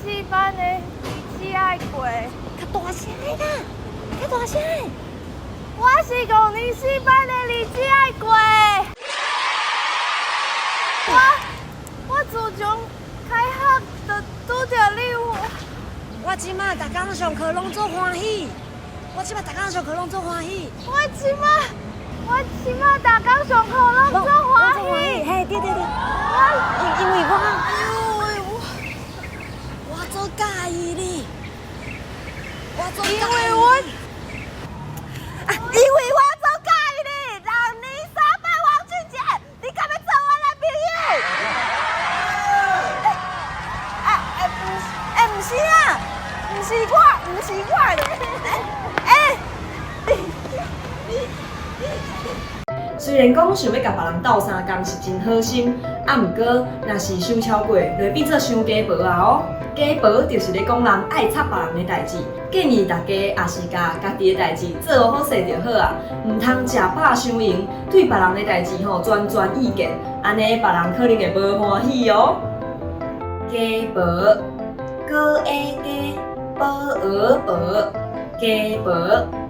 四班的日子愛過。較大聲啦，較大聲！我是5年4班的日子愛過。我自從開學就拄著你，我我這馬逐工上課攏足歡喜，我這馬逐工上課攏足歡喜。我這馬逐工上課攏足歡喜。嘿，對對對。因為我，我足佮意你，我足因為我，因為我足佮意你，6年3班王俊傑，你敢欲做我男朋友？欸欸，欸，毋是啊，毋是我，毋是我，欸。雖然講想欲共別人鬥相共是真好心，啊，毋過若是傷超過，就會變做傷家婆啊哦。家婆就是咧講人愛插別人的代誌，建議大家也是共家己的代誌做好勢就好啊，毋通食飽傷閒，對別人的代誌吼專專意見，按呢別人可能會無歡喜哦。家婆，高下家，保鵝婆，家婆。